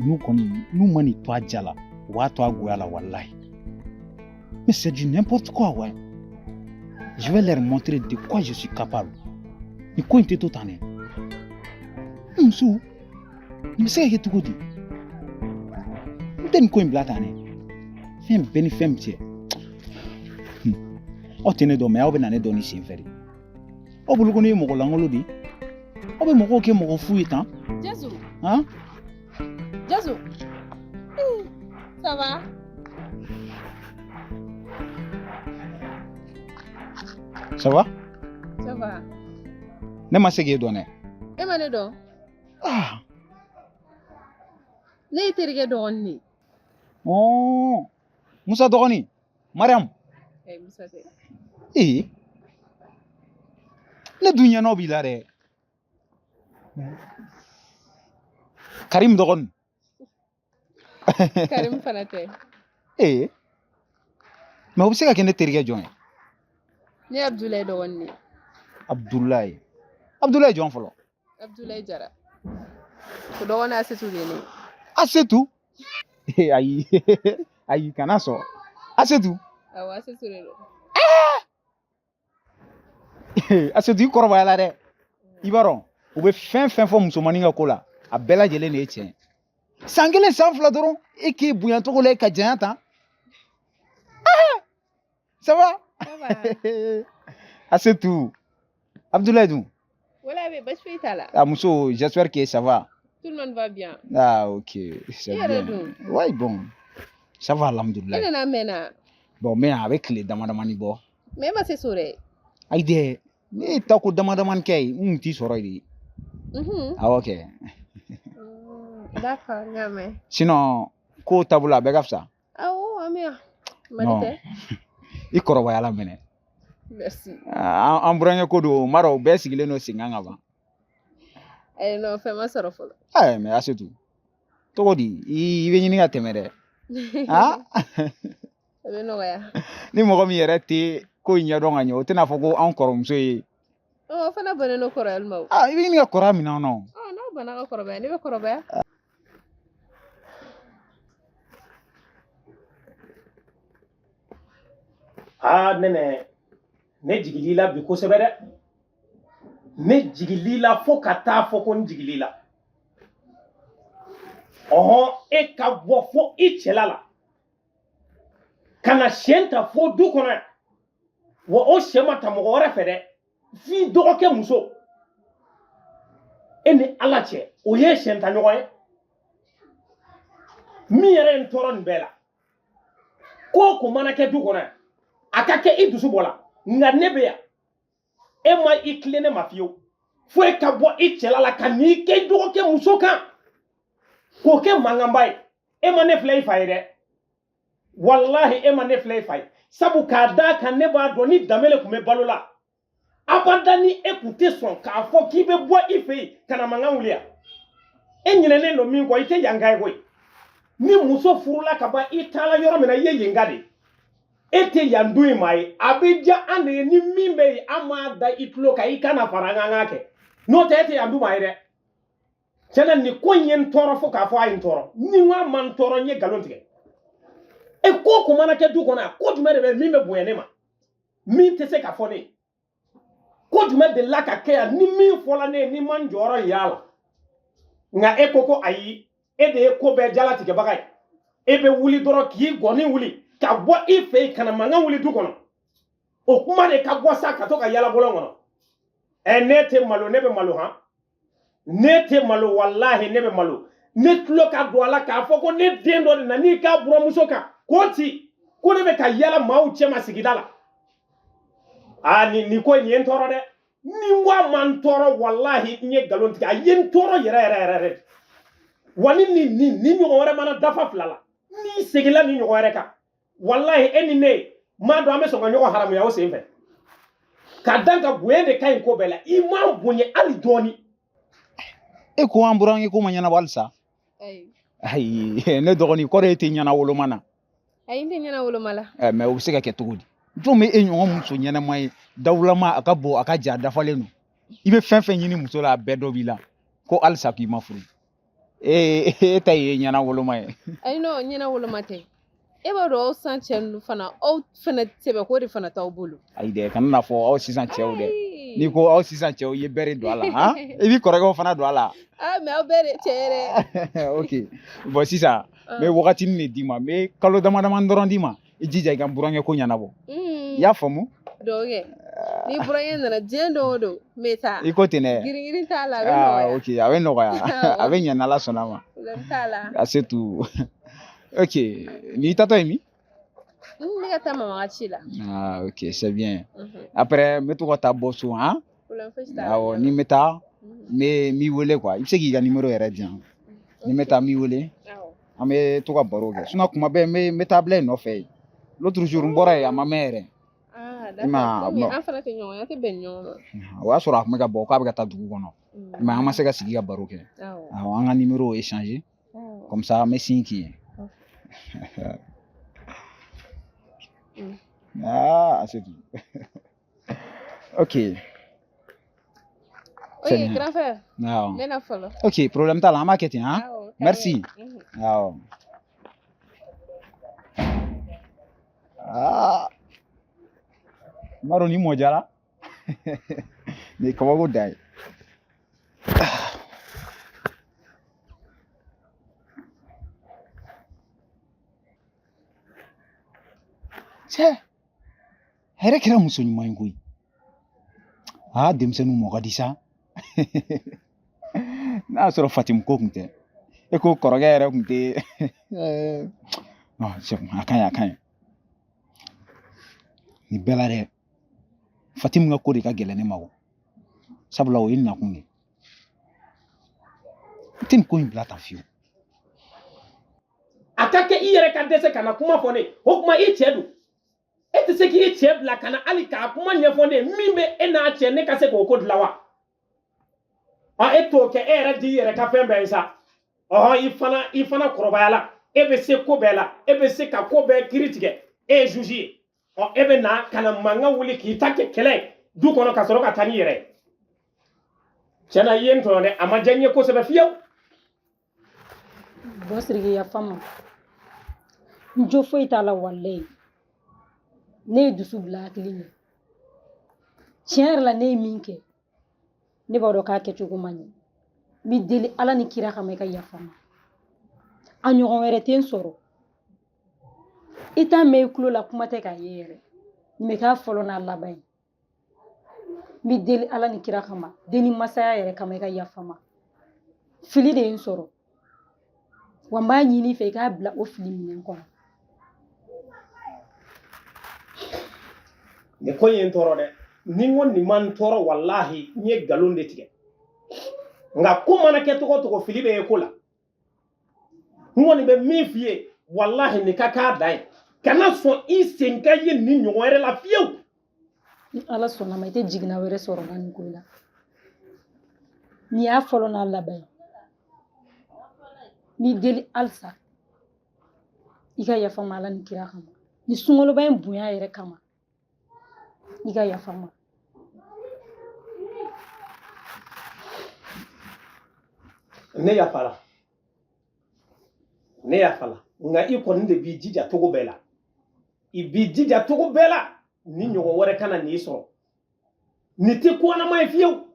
N'u kɔni n'u ma nin to a ja la, u b'a to a goya la walahi. Mais c'est du n'importe quoi, ouais. Je vais leur montrer de quoi je suis capable. Nin ko in tɛ to tan dɛ. N muso, nin bɛ se ka kɛ cogo di? N tɛ nin ko in bila tan dɛ. Fɛn bɛɛ ni fɛn cɛ. Aw tɛ ne dɔn, mais aw bɛ na ne dɔn nin sen fɛ de. Aw bolo ko ne ye mɔgɔ lankolon de ye. Aw bɛ mɔgɔw kɛ mɔgɔ fu ye tan. Jazu. Han? Jazu. Ça va? Ça va? Ça va. Ne ma se k'e dɔn dɛ. E ma ne dɔn? Ah. Ne y'i terikɛ dɔgɔnin de ye. Oh. Musa dɔgɔnin. Mariam. Eh, Musa tɛ. Ee. Ne dun ɲɛnɔ b'i la dɛ. Karim dɔgɔnin. Karim fana tɛ. Ee. Mais o bɛ se ka kɛ ne terikɛ jɔn ye? Ne ye Abdulayi dɔgɔnin de ye. Abdulayi. Abdulayi jɔn fɔlɔ? Abdulayi Jara. O dɔgɔnin Asetu de ye ne ye. Asetu? Ayi. Ayi, kana sɔn. Asetu? Awɔ, Asetu de don. Asetu, i kɔrɔbayala dɛ. I b'a dɔn, u bɛ fɛn fɛn fɔ musomannin ka ko la, a bɛɛ lajɛlen de ye tiɲɛ ye. San kelen, san fila dɔrɔn, e k'e bonya cogo la, e ka janya tan. Ça va? Ça va. Asetu. Abdoulaye dun? Wala bɛ basi foyi t'a la. A muso, j'espère que ça va. Tout le monde va bien. Ah, ok, c'est E yɛrɛ bien. dun? Ouais, bon. Ça va, E alhamdoulilah. nana mɛnna. Bon, mais a bɛ tile dama damani bɔ. Mais e ma se so dɛ. Ayi dɛ, ne ye tako dama damani kɛ yen, n kun t'i sɔrɔ yen de. Awɔ kɛ. D'accord, n y'a mɛn. Sinon, ko taabolo a bɛɛ ka fisa. Awɔ, an bɛ yan. Mali Non. tɛ. I kɔrɔbayala mɛnɛ. Merci. Ah, an burankɛ ko don, n b'a dɔn u bɛɛ sigilen don sen kan ka ban. Eh non, fɛn ma sɔrɔ fɔlɔ. Eh, mais Asetu, cogo di? I bɛ ɲini ka tɛmɛ dɛ. Ah? A bɛ nɔgɔya. Ni mɔgɔ min yɛrɛ tɛ ko in ɲɛdɔn ka ɲɛ, o tɛna fɔ ko anw kɔrɔmuso ye. Ɔ, o fana bannen don kɔrɔyali ma o. Ah, i bɛ ɲini ka kɔrɔya minɛ an na o. Ɔ, n'aw banna ka kɔrɔbaya, ne bɛ kɔrɔbaya. Aa nɛnɛ, ne jigil'i la bi kosɛbɛ dɛ. Ne jigil'i la fo ka taa fɔ ko n jigil'i la. Ɔhɔn, e ka bɔ fo i cɛla la ka na siyɛn ta fo du kɔnɔ yan. Wa o siyɛn ma ta mɔgɔ wɛrɛ fɛ dɛ, f'i dɔgɔkɛ muso. E ni Ala cɛ, o ye siyɛn ta ɲɔgɔn ye. Min yɛrɛ ye n tɔɔrɔ nin bɛɛ la, ko o ko mana kɛ du kɔnɔ yan, a ka kɛ i dusu bɔ la, nka ne bɛ yan, e ma i tilen ne ma fiyewu, fo e ka bɔ i cɛla la ka n'i kɛ i dɔgɔkɛ muso kan k'o kɛ mankanba ye. E ma ne filɛ i fa ye dɛ, walahi e ma ne filɛ i fa ye, sabu k'a d'a kan ne b'a dɔn ni Danbele tun bɛ balo la abada, ni e tun tɛ sɔn k'a fɔ k'i bɛ bɔ i fɛ yen ka na mankan wuli yan. E ɲinɛnen don min kɔ, i tɛ yanka ye koyi. Ni muso furula ka ban, i taara yɔrɔ min na, i ye yenka de ye, e tɛ yan du in maa ye. A bɛ diya an de ye ni min bɛ yen, an m'a da i tulo kan, i kana fara an kan, an k'a kɛ, n'o tɛ e tɛ yan du maa ye dɛ. Tiɲɛna, nin ko in ye n tɔɔrɔ fo k'a fɔ a ye n tɔɔrɔ. Ni n ko a ma n tɔɔrɔ, n ye nkalon tigɛ. E ko o ko mana kɛ du kɔnɔ yan, ko jumɛn de bɛ min bɛ bonya ne ma, min tɛ se ka fɔ ne ye? Ko jumɛn delila ka kɛ yan ni min fɔla ne ye, ni ma n jɔyɔrɔ yira a la? Nka e ko ko ayi, e de ye ko bɛɛ jalatigɛbaga ye. E bɛ wuli dɔrɔn k'i gɔni wuli ka bɔ i fɛ yen ka na mankan wuli du kɔnɔ. O kuma de ka bɔ sa ka to ka yala bɔlɔn kɔnɔ. Ɛ, ne tɛ malo, ne bɛ malo han, ne tɛ malo, walahi ne bɛ malo. Ne tulo ka don a la k'a fɔ ko ne den dɔ de nana n'i ka buramuso kan k'o ci, ko ne bɛ ka yala maaw cɛma sigida la. Aa, nin ko in ye n tɔɔrɔ dɛ. Ni n ko a ma n tɔɔrɔ, walahi n ye nkalon tigɛ. A ye n tɔɔrɔ yɛrɛ yɛrɛ yɛrɛ yɛrɛ. Wa ni nin ni ɲɔgɔn wɛrɛ mana dafa fila la, n'i seginna nin ɲɔgɔn wɛrɛ kan, walahi e ni ne m'a dɔn an bɛ sɔn ka ɲɔgɔn haramuya o sen fɛ. Ka dan ka bonya de ka ɲi ko bɛɛ la, i m'an bonya hali dɔɔni. E ko an burankɛ ko ma ɲɛnabɔ halisa? Ayi. Ayi, ne dɔgɔnin, kɔrɔ e tɛ ɲɛna woloma na. Ayi, n tɛ ɲɛna woloma la. Ɛ, mais o bɛ se ka kɛ cogo di? Jɔn bɛ e ɲɔgɔn muso ɲɛnama ye, dawulama, a ka bon, a ka jan, a dafalen don. I bɛ fɛn fɛn ɲini muso la, a bɛɛ dɔ b'i la. Ko halisa k'i ma furu. E e ta ye ɲɛna woloma ye. Ayi non, ɲɛna woloma tɛ. E b'a dɔn aw sisan cɛ ninnu fana, aw fana sɛbɛko de fana t'aw bolo. Ayi dɛ, kana n'a fɔ aw sisan cɛw dɛ. N'i ko aw sisan cɛw, i ye bɛɛ de don a la han, i b'i kɔrɔkɛw fana don a la. Ah mais aw bɛɛ de cɛ yɛrɛ. Ok, bon sisan n bɛ wagatinin de d'i ma, n bɛ kalo dama dama dɔrɔn d'i ma, i jija i ka n burankɛ ko ɲɛnabɔ. I y'a faamu? Dɔw kɛ. Ni burankɛ nana diɲɛ don o don, n bɛ taa. I ko ten dɛ. Girin-girin t'a la, a bɛ Ah, nɔgɔya. ok, a bɛ nɔgɔya. A bɛ ɲɛ n'Ala sɔnna ma. Problème t'a la. Ah, c'est tout. Ok, n'i taatɔ ye min? Ne ka taa mama ka ci la. Ah, ok, c'est bien. Après, n bɛ to ka taa bɔ so han. Problème fosi t'a la. Awɔ, ni n bɛ taa, n bɛ n b'i wele quoi. I bɛ se k'i ka numéro yɛrɛ di yan. Ni n bɛ taa n b'i wele. An bɛ to ka baro kɛ. Sinon kuma bɛɛ n bɛ taa bila i nɔfɛ yen. L'autre jour n bɔra yen, a ma mɛn yɛrɛ. Ah, I ma d'accord. Komi bon. an fana tɛ ɲɔgɔn ye, an tɛ bɛn ɲɔgɔn ma. O y'a sɔrɔ a tun bɛ ka bɔ k'a bɛ ka taa dugu kɔnɔ. Mais an ma se ka sigi ka baro kɛ. Awɔ, an ka numéro échanger. Comme ça, n bɛ signe k'i ye. Ah, c'est tout. Ok. Ok, grand frère. Awɔ. N bɛ na fɔlɔ. Ok, problème t'a la, an b'a kɛ ten han. Awɔ. Merci. Awɔ. Ah. N b'a dɔn ni mɔ diyara. Nin ye kabako dan ye. Cɛ, a yɛrɛ kɛra muso ɲuman ye koyi. Aa, denmisɛnninw mɔ ka di sa. N'a y'a sɔrɔ Fatimu ko tun tɛ. E ko kɔrɔkɛ yɛrɛ tun tɛ. Non, c'est bon, a ka ɲi, a ka ɲi. Nin bɛɛ la dɛ, Fatimu ka ko de ka gɛlɛn ne ma o. Sabula o ye n nakun ye. N tɛ nin ko in bila tan fiyewu. A ka kɛ i yɛrɛ ka dɛsɛ ka na kuma fɔ ne ye, o tuma i cɛ don, e tɛ se k'i cɛ bila ka na hali k'a kuma ɲɛfɔ ne ye min bɛ e n'a cɛ, ne ka se k'o ko dilan wa? Ɔ, e t'o kɛ, e yɛrɛ di i yɛrɛ ka fɛn bɛɛ ye sa. Ɔhɔn, i fana kɔrɔbayala, e bɛ se ko bɛɛ la, e bɛ se ka ko bɛɛ kiiri tigɛ, e ye juge ye. Ɔ, e bɛ na ka na mankan wuli k'i ta kɛ kɛlɛ ye du kɔnɔ ka sɔrɔ ka taa n'i yɛrɛ ye. Tiɲɛ na, i ye n tɔɲɔ dɛ, a ma diya n ye kosɛbɛ fiyewu. Bɔ Siriki, yafa ma, n jo foyi t'a la. Walayi, ne ye dusu bila hakili ɲɛ. Tiɲɛ yɛrɛ la, ne ye min kɛ, ne b'a dɔn k'a kɛcogo man ɲɛ. N b'i deli Ala ni kira kama, i ka yafa n ma. A ɲɔgɔn wɛrɛ tɛ n sɔrɔ. I t'a mɛn i tulo la, kuma tɛ k'a ye yɛrɛ. Nin bɛ k'a fɔlɔ n'a laban ye. N b'i deli Ala ni kira kama, den ni masaya yɛrɛ kama, i ka yafa n ma. Fili de ye n sɔrɔ wa, n b'a ɲini i fɛ, i k'a bila o fili minɛn kɔnɔ. Nin ko in ye n tɔɔrɔ dɛ. Ni n ko nin ma n tɔɔrɔ, walahi n ye nkalon de tigɛ. Nka ko mana kɛ cogo o cogo, fili bɛ ye ko la. N kɔni bɛ min f'i ye, walahi nin ka k'a dan ye, kana sɔn i sen ka ye nin ɲɔgɔn wɛrɛ la fiyewu. Ni Ala sɔnna ma, i tɛ jiginna wɛrɛ sɔrɔ la nin ko in na. Nin y'a fɔlɔ n'a laban ye. N b'i deli halisa, i ka yafa n ma Ala ni kira kama, ni sunkaloba in bonya yɛrɛ kama, i ka yafa n ma. Ne yafala, ne yafala, nka i kɔni de b'i jija cogo bɛɛ la, i b'i jija cogo bɛɛ la ni ɲɔgɔn wɛrɛ kana n'i sɔrɔ. Nin tɛ ko ɲɛnama ye fiyewu.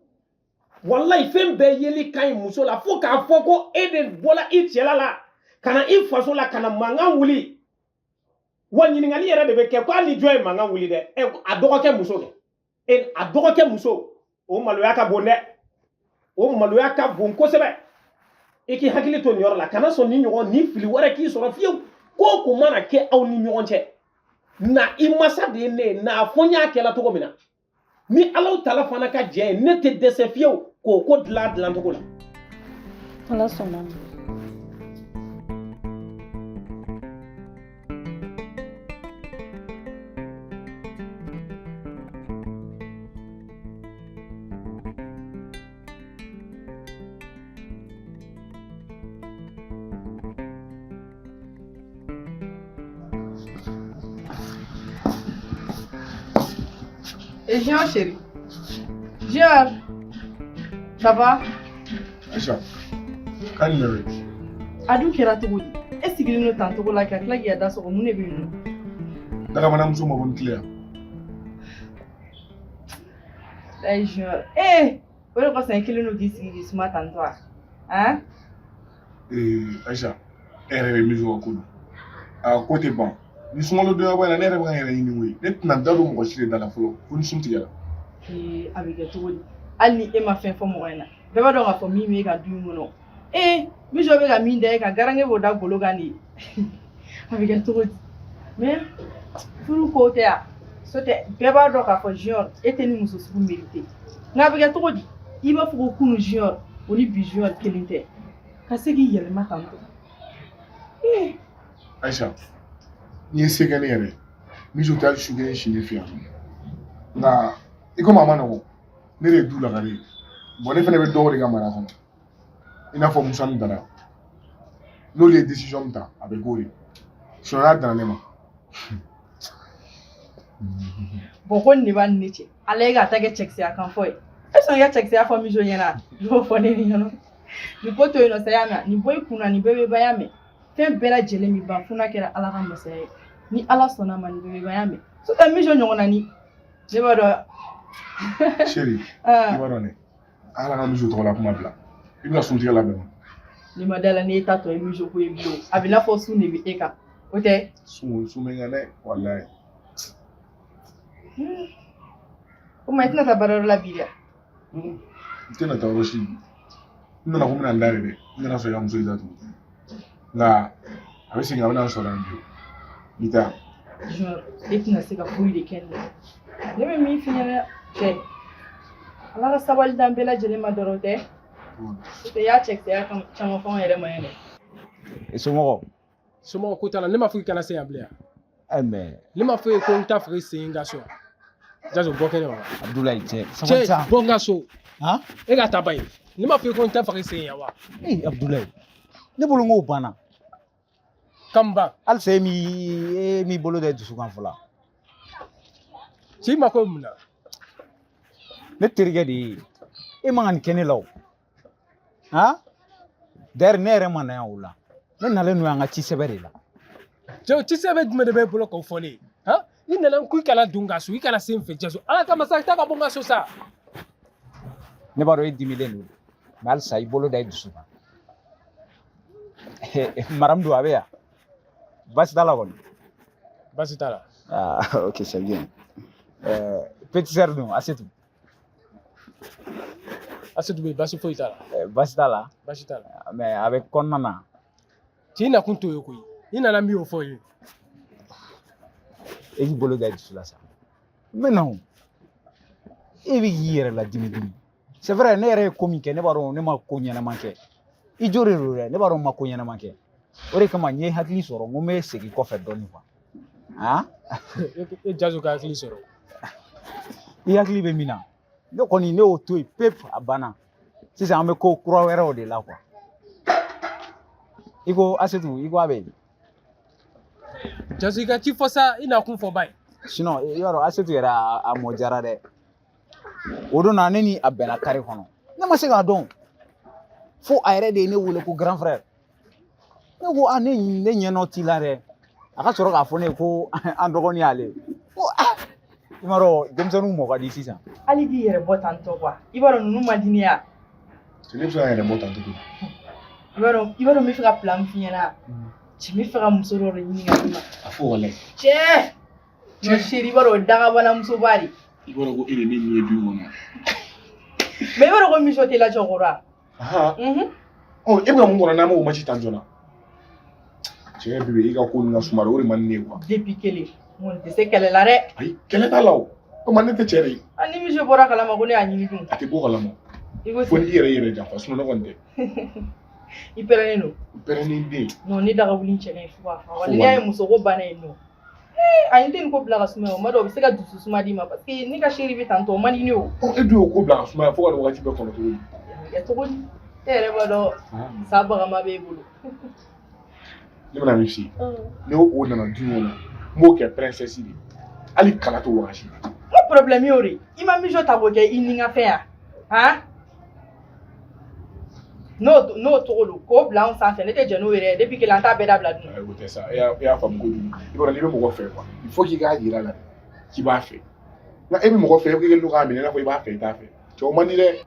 Walayi, fɛn bɛɛ yeli ka ɲi muso la, fo k'a fɔ ko e de bɔla i cɛla la ka na i faso la ka na mankan wuli. Wa ɲininkali yɛrɛ de bɛ kɛ ko hali ni jɔn ye mankan wuli dɛ, ɛ, a dɔgɔkɛ muso kɛ, e a dɔgɔkɛ muso, o maloya ka bon dɛ, o maloya ka bon kosɛbɛ. I k'i hakili to nin yɔrɔ la, kana sɔn ni ɲɔgɔn ni fili wɛrɛ k'i sɔrɔ fiyewu. Ko o ko mana kɛ aw ni ɲɔgɔn cɛ na, i masa de ye ne ye na fɔ n y'a kɛla cogo min na, ni Alaw tala fana ka jɛ ye, ne tɛ dɛsɛ fiyewu k'o ko dilan dilancogo la. Ala sɔnna ma. Et Jean, chérie. Jean, ça va? Aïcha. Kan jumɛn bɛ? A dun kɛra cogo di? E sigilen don tan cogo la ka tila k'i ka da sɔgɔ, mun de bɛ yen nɔ? Dagabanamuso ma bɔ ni tile yan. Ayi Junior, ee o de kosɔn i kelen don k'i sigi k'i suma tan tɔ wa? Han? Ee Ayisa, e yɛrɛ bɛ min fɔ ka ko don. A ka ko tɛ ban. Ni sunkalo donya bɔ in na, ne yɛrɛ bɛ ka n yɛrɛ ɲini koyi. Ne tɛna da don mɔgɔ si de da la fɔlɔ fo ni sun tigɛra. Ee a bɛ kɛ cogo di? Hali ni e ma fɛn fɔ mɔgɔ ɲɛna, bɛɛ b'a dɔn k'a fɔ min b'e ka du in kɔnɔ. Ee Mijo bɛ ka min da e kan, garankɛ b'o da golo kan de. A bɛ kɛ cogo di? Mais furu ko tɛ yan. So tɛ, bɛɛ b'a dɔn k'a fɔ Junior e tɛ ni muso sugu mérité. Nka a bɛ kɛ cogo di? I b'a fɔ ko kunun Junior o ni bi Junior kelen tɛ. Ka se k'i yɛlɛma tan tɔ. Ee Ayisa, n'i ye se kɛ ne yɛrɛ ye, Mijo tɛ hali su kelen si ne fɛ yan. Nka i komi a ma nɔgɔn, ne de ye du lagare ye. Bon, ne fana bɛ dɔw de ka mara kɔnɔ. I n'a fɔ Musa ni Dara. N'olu ye décision min ta, a bɛ k'o de. Sinon n'a danna ne ma. Bon, ko nin de b'a ni ne cɛ. Ala ye k'a ta kɛ cɛkisɛya kan fɔ ye. E sɔn i ka cɛkisɛya fɔ Mijo ɲɛna? I b'o fɔ ne ɲɛna. Nin ko to yen nɔ sa, y'a mɛn? Nin bɔ i kun na, nin bɛɛ bɛ ban, y'a mɛn? Fɛn bɛɛ lajɛlen bɛ ban fo n'a kɛra Ala ka masaya ye. Ni Ala sɔnna a ma, nin bɛɛ bɛ ban, y'a mɛn? So tɛ Mijo ɲɔgɔn na ni. Ne b'a dɔn. Chérie, i b'a dɔn dɛ. Ala ka Mijo tɔgɔ la kuma bila. I bɛna suntigɛ labɛn wa? Ni ma da la n'e ta tɔ ye Mijo ko ye bilen. A bɛ n'a fɔ sun de bɛ e kan. O tɛ? Sun sun bɛ n kan dɛ, walayi. O tuma i tɛna taa baarayɔrɔ la bi dɛ? N tɛna taa yɔrɔ si. N nana ko n bɛna n da de dɛ. N nana sɔrɔ i ka muso y'i datugu. Nka a bɛ segin a bɛna n sɔrɔ yan bi. N'i tɛ yan. Junior, e tɛna se ka foyi de kɛ nin na. Ne bɛ min f'i ɲɛna cɛ, Ala ka sabali d'an bɛɛ lajɛlen ma dɔrɔn tɛ. N'o tɛ i y'a cɛkisɛya caman fɔ anw yɛrɛ ma yan dɛ. Somɔgɔw? Somɔgɔw ko t'a la, ne m'a fɔ k'i kana se yan bilen. Eh mais Ne m'a fɔ e ye ko n t'a fɛ k'i sen n ka so. Jaso, bɔ kɛnɛ ma. Abdoulaye cɛ, sabali Cɛ, sa. bɔ n ka so. Han? E ka taa ba ye. Ne m'a fɔ e ko n t'a fɛ k'i sen yan wa? Ee Abdoulaye, ne bolo n k'o banna. Kan ban. Halisa e m'i bolo da i dusu kan fɔlɔ. Cɛ, i mako bɛ mun na? Ne terikɛ de ye e man ka nin kɛ ne la o. Han? D'ailleurs ne yɛrɛ ma na yan o la. Ne nalen don yan n ka ci sɛbɛn de la. Cɛ, ci sɛbɛn jumɛn de b'e bolo k'o fɔ ne ye? Han? I nana n ko i kana don n ka so, i kana se n fɛ Jaso. Ala kama sa, taa ka bɔ n ka so sa. Ne b'a dɔn e dimilen don. Mais halisa i bolo da i dusu kan. Maramu don a bɛ yan. Baasi t'a la kɔni. Baasi t'a la. Ah, ok, c'est bien. Petite sœur dun, Asetu. Asetu bɛ yen, baasi foyi t'a la. Baasi t'a la. Baasi t'a la. Mais a bɛ kɔnɔna na. Cɛ, i nakun t'o ye koyi. I nana min y'o fɔ ye. E k'i bolo da i dusu la sa. N bɛ na o. E bɛ k'i yɛrɛ ladimi dimi. C'est vrai, ne yɛrɛ ye ko min kɛ, ne b'a dɔn ne ma ko ɲɛnama kɛ. I jo de don dɛ, ne b'a dɔn n ma ko ɲɛnama kɛ. O de kama n ye hakili sɔrɔ, n ko n bɛ segin kɔfɛ dɔɔnin quoi. Han? E Jaso ka hakili sɔrɔ. I hakili bɛ min na, ne kɔni ne y'o to yen pewu, a banna. Sisan an bɛ ko kura wɛrɛw de la quoi. I ko Asetu, i ko a bɛ yen. Jaso, i ka ci fɔ sa, i nakun fɔ ba ye. Sinon i b'a dɔn Asetu yɛrɛ a mɔ diyara dɛ. O don na ne ni a bɛnna kare kɔnɔ. Ne ma se k'a dɔn. Fo a yɛrɛ de ye ne wele ko grand frère. Ne ko a ne ɲɛ t'i la dɛ. A ka sɔrɔ k'a fɔ ne ye ko an dɔgɔnin y'ale ye. Ko ah, i m'a dɔn denmisɛnninw mɔ ka di sisan. Hali k'i yɛrɛ bɔ tan tɔ quoi. I b'a dɔn ninnu man di ne ye. Cɛ, ne bɛ se ka n yɛrɛ bɔ tan cogo di? I b'a dɔn n bɛ fɛ ka plan min f'i ɲɛna. Cɛ, n bɛ fɛ ka muso dɔ de ɲini ka d'i ma. A fɔ walayi. Cɛ! Non chérie, i b'a dɔn o ye dagabana musoba de. I b'a dɔn ko e de ye ne ɲɛ du in kɔnɔ. Mais i b'a dɔn ko Mijo tɛ lajɔ kɔrɔ wa? Ahan. Mhm. Ɔ, e bɛ ka mun kɔnɔ n'an b'o match tan joona? Cɛ bébé, i ka ko ninnu ka suma dɛ, o de man di ne ye quoi. Depuis kelen, n kɔni tɛ se kɛlɛ la dɛ. Ayi, kɛlɛ t'a la o. O ma ne tɛ cɛ de ye. Ah, ni Mijo bɔra kalama ko ne y'a ɲini dun. A tɛ bɔ kalama. I ko Fo ni i yɛrɛ y'i yɛrɛ janfa, sinon ne kɔni tɛ. I pɛrɛnnen don. U pɛrɛnnen den. Non, ne da ka wuli n cɛ ka ɲi fo k'a faga. Fo Ni y'a ye wali. muso ko banna yen nɔ. Ee, ayi, n tɛ nin ko bila ka sumaya o ma dɔn o bɛ se ka dusu suma d'i ma parce que ne ka chérie bɛ tan tɔ, o man di ne o. Ɔ, e dun y'o ko bila ka sumaya fo ka nin wagati bɛɛ kɔnɔ cogo di? A bɛ kɛ cogo di? E yɛrɛ b'a dɔn sa bagama b'e bolo. Ne bɛna min f'i ye. Ne o nana du in kɔnɔ, n b'o kɛ princesse de ye. Hali kala t'o wagati. N ko problème y'o de ye. I ma Mijo ta k'o kɛ i ni ka fɛn ya? Han? N'o cogo don k'o bila anw sanfɛ ne tɛ jɛn n'o yɛrɛ ye depuis kelen an t'a bɛɛ dabila dun. O tɛ sa e y'a faamu kojugu i b'a dɔn n'i bɛ mɔgɔ fɛ quoi il faut k'i k'a jira la k'i b'a fɛ nka e bɛ mɔgɔ fɛ e kɛlen don k'a minɛ i n'a fɔ i b'a fɛ i t'a fɛ cɛ o man di dɛ.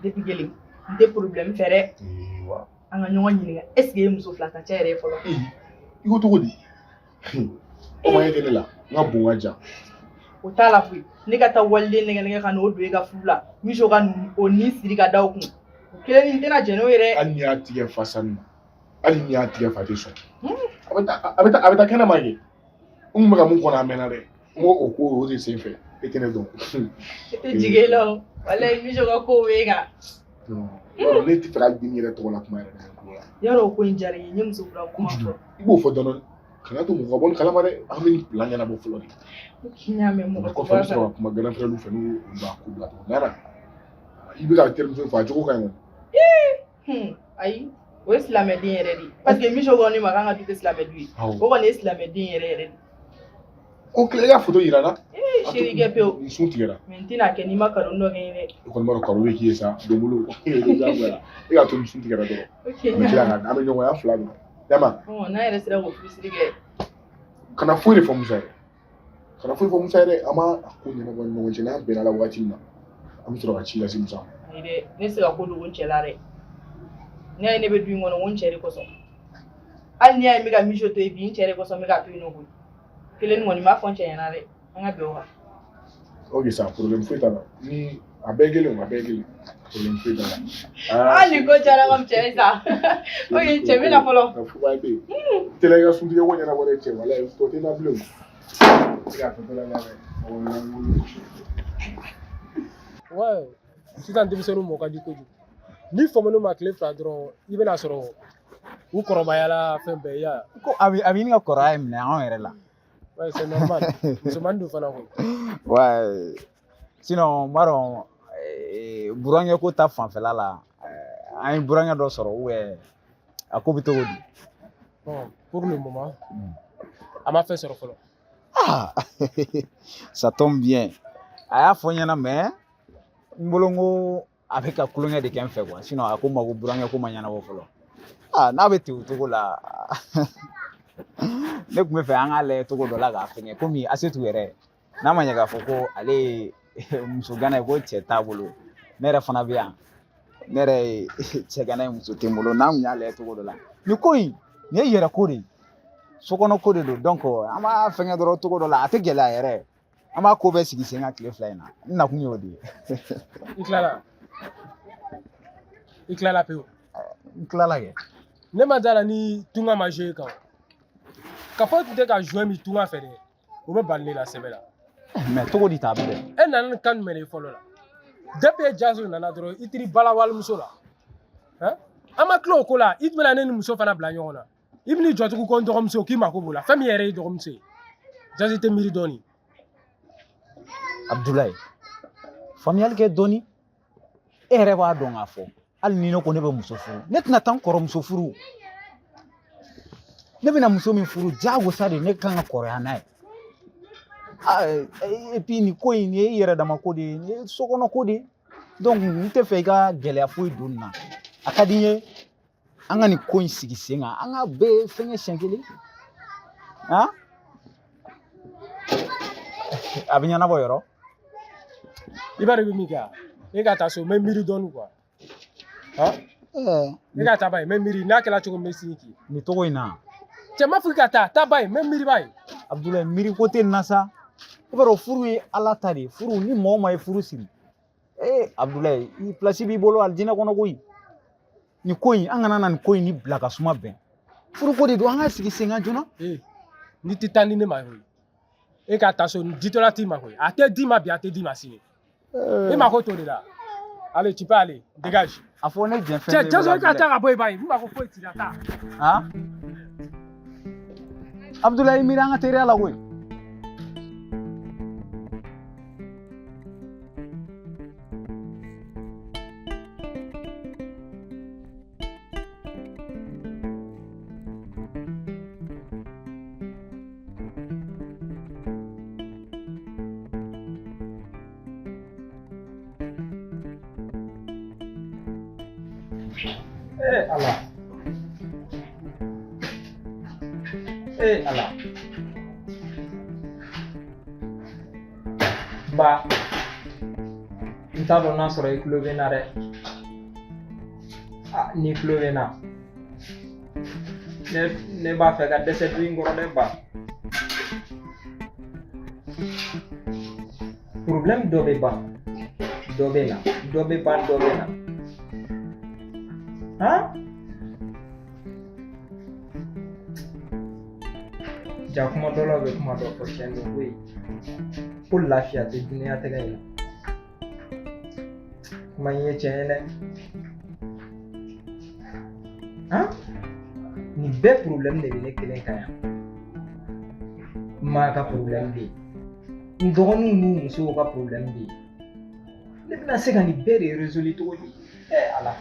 Depuis kelen n tɛ problème fɛ dɛ. An ka ɲɔgɔn ɲininka est ce que e ye muso fila ta cɛ yɛrɛ ye fɔlɔ. I ko cogo di? O ma ye tɛ ne la n ka bon ka jan. O t'a la koyi ne ka taa waliden nɛgɛ nɛgɛ ka n'o don e ka furu la Miso ka o ni siri ka da o kun. O kelen ni tɛna jɛn n'o ye dɛ. Hali n'i y'a tigɛ fa sanu na hali n'i y'a tigɛ fa tɛ sɔn. A bɛ taa kɛnɛma kɛ. N kun bɛ ka mun kɔnɔ a mɛnna dɛ. N ko o ko o de sen fɛ e tɛ ne dɔn. E tɛ jigin e la o walayi Miso ka kow b'e kan. Yɔrɔ ne tɛ fɛ ka den yɛrɛ tɔgɔ la kuma yɛrɛ la. Yɔrɔ o ko in diyara n ye n ye muso kura kuma fɔ. I b'o fɔ dɔɔnin kana to mɔgɔ ka bɔ nin kalama dɛ an bɛ nin plan ɲɛnabɔ fɔlɔ de. K'i y'a mɛn mɔgɔ kɔfɛ an bɛ sɔrɔ ka kuma grand frère fɛ n'u b'a ko bila cogo min na. I bɛ ka terimuso fɔ a cogo ka ɲi kɔni. Ayi o ye silamɛden yɛrɛ de ye parce que Miso ko ne ma k'an ka du tɛ silamɛ du ye o kɔni ye silamɛden yɛrɛ yɛrɛ de. O kelen i ka foto yira n na. Ee chéri kɛ pewu. Nin sun tigɛra. Mais n tɛna kɛ n'i ma cadeau dɔ kɛ n ye dɛ. I kɔni b'a dɔn cadeau bɛ k'i ye sa donbolo e k'a to nin sun tigɛra dɔrɔn. An bɛ tila ka an bɛ ɲɔgɔn ye an fila don. Yama. N'a yɛrɛ sera k'o furusiri kɛ. Kana foyi de fɔ Musa ye. Kana foyi fɔ Musa ye dɛ an b'a ko ɲɛnabɔ ni ɲɔgɔn cɛ n'an bɛnna la waati min na. An bɛ sɔrɔ ka ci lase Musa ma. Ayi dɛ ne tɛ se ka ko dogo n cɛ la dɛ. N'i y'a ye ne bɛ du in kɔnɔ n ko n cɛ de kosɔn. Hali n'i y'a ye n bɛ ka Miso to yen bi n cɛ de kosɔn n bɛ k'a to yen nɔ koyi. Kelen kɔni n b'a fɔ n cɛ ɲɛna dɛ an ka bɛn o kan. Ok sa problème foyi t'a la ni a bɛɛ kelen a bɛɛ kelen problème foyi t'a la. Hali ko diyara n ka cɛ ye sa. Ok cɛ bɛ na fɔlɔ. Fuba bɛ yen. Tɛlɛ i ka suntigɛ ko ɲɛnabɔ dɛ cɛ walayi tɔ tɛ na bilen o. E k'a tɔ la dɛ. Ouais, sisan denmisɛnninw mɔ ka di kojugu. Ni famana ma tile fila dɔrɔn i bɛna sɔrɔ u kɔrɔbayala fɛn bɛɛ ya. Ko a bɛ ɲini ka kɔrɔya minɛ anw yɛrɛ la. Ouais, c'est normal. Musomanin dun fana koyi. Ouais. Sinon n b'a dɔn burankɛ ko ta fanfɛla la an ye burankɛ dɔ sɔrɔ ou bien a ko bɛ cogo di? Bon, pour le moment, a ma fɛn sɔrɔ fɔlɔ. Ah, ça tombe bien. A y'a fɔ n ɲɛna mais n bolo n ko a bɛ ka kulonkɛ de kɛ n fɛ quoi. Sinon a ko n ma ko burankɛ ko ma ɲɛnabɔ fɔlɔ. Ah, n'a bɛ ten o cogo la ne tun bɛ fɛ an k'a lajɛ cogo dɔ la k'a fɛngɛ komi Asetu yɛrɛ n'a ma ɲɛ k'a fɔ ko ale ye muso gana ye ko cɛ t'a bolo ne yɛrɛ fana bɛ yan ne yɛrɛ ye cɛ gana ye muso tɛ n bolo n'an tun y'a lajɛ cogo dɔ la nin ko in nin ye yɛrɛ ko de ye sokɔnɔ ko de don donc an b'a fɛngɛ dɔrɔn cogo dɔ la a tɛ gɛlɛya yɛrɛ an b'a ko bɛɛ sigi sen kan tile fila in na n nakun y'o de ye. I tilala? I tilala pewu? N tilala kɛ. Ne ma da la ni tunga ma jouer kan. Ka fɔ tun tɛ ka jouer min tunga fɛ dɛ o bɛ bali ne la sɛbɛ la. Mais cogo di ta a bɛ bɛn? E nana ni kan jumɛn de ye fɔlɔ la? Depuis e Jazo nana dɔrɔn i tiri bala walimuso la. An ma tila o ko la i tun bɛna ne ni muso fana bila ɲɔgɔn na. I bɛn'i jɔ tugun ko n dɔgɔmuso k'i mako b'o la fɛn min yɛrɛ ye dɔgɔmuso ye. Jazo tɛ miiri dɔɔni. Abdoulaye faamuyali kɛ dɔɔni e yɛrɛ b'a dɔn k'a fɔ hali ni ne ko ne bɛ muso furu ne tɛna taa n kɔrɔmuso furu ne bɛna muso min furu diyagosa de ne kan ka kɔrɔya n'a ye et puis nin ko in nin ye i yɛrɛ dama ko de ye nin ye sokɔnɔ ko de ye donc n tɛ fɛ i ka gɛlɛya foyi don nin na a ka di n ye an ka nin ko in sigi sen kan an ka bɛɛ fɛngɛ siɲɛ kelen han a bɛ ɲɛnabɔ yɔrɔ. I b'a dɔn i bɛ min kɛ wa e ka taa so n bɛ miiri dɔɔni quoi. E ka taa ba ye n bɛ miiri n'a kɛra cogo min n bɛ sin k'i. Nin cogo in na. Cɛ ma fɔ i ka taa taa ba ye n bɛ miiri ba ye. Abdoulaye miiri ko tɛ nin na sa i b'a dɔn furu ye Ala ta de ye furu ni mɔgɔ ma ye furu siri ee Abdoulaye i place b'i bolo alijinɛ kɔnɔ koyi nin ko in an kana na nin ko in ni bila ka suma bɛn furu ko de don an ka sigi sen kan joona. Ee n'i tɛ taa ni ne ma koyi e ka taa so jitɔla t'i ma koyi a tɛ d'i ma bi a tɛ d'i ma sini e mako t'o de la. Allez, tu peux aller. Dégage. A fɔ ne jɛn fɛn bɛɛ. Cɛ, Jazo, i ka taa ka bɔ i ba ye. N mako foyi t'i la taa. Han? Abdoulaye miiri an ka teriya la koyi. Ee Ala. Ee Ala. Ba, n t'a dɔn n'a sɔrɔ i tulo bɛ n na dɛ. Ah, n'i tulo bɛ n na. Ne b'a fɛ ka dɛsɛ du in kɔrɔ dɛ ba. Problème dɔ bɛ ban, dɔ bɛ na, dɔ bɛ ban, dɔ bɛ na. Han? Ja kuma dɔlaw bɛ kuma dɔ fɔ tiɲɛ don koyi. Ko lafiya tɛ diɲɛlatigɛ in na. Kuma in ye tiɲɛ ye dɛ. Han? Nin bɛɛ problème de bɛ ne kelen kan yan. N ma ka problème bɛ yen. N dɔgɔninw n'u musow ka problème bɛ yen. Ne bɛna se ka nin bɛɛ de résoudre cogo di? Ala.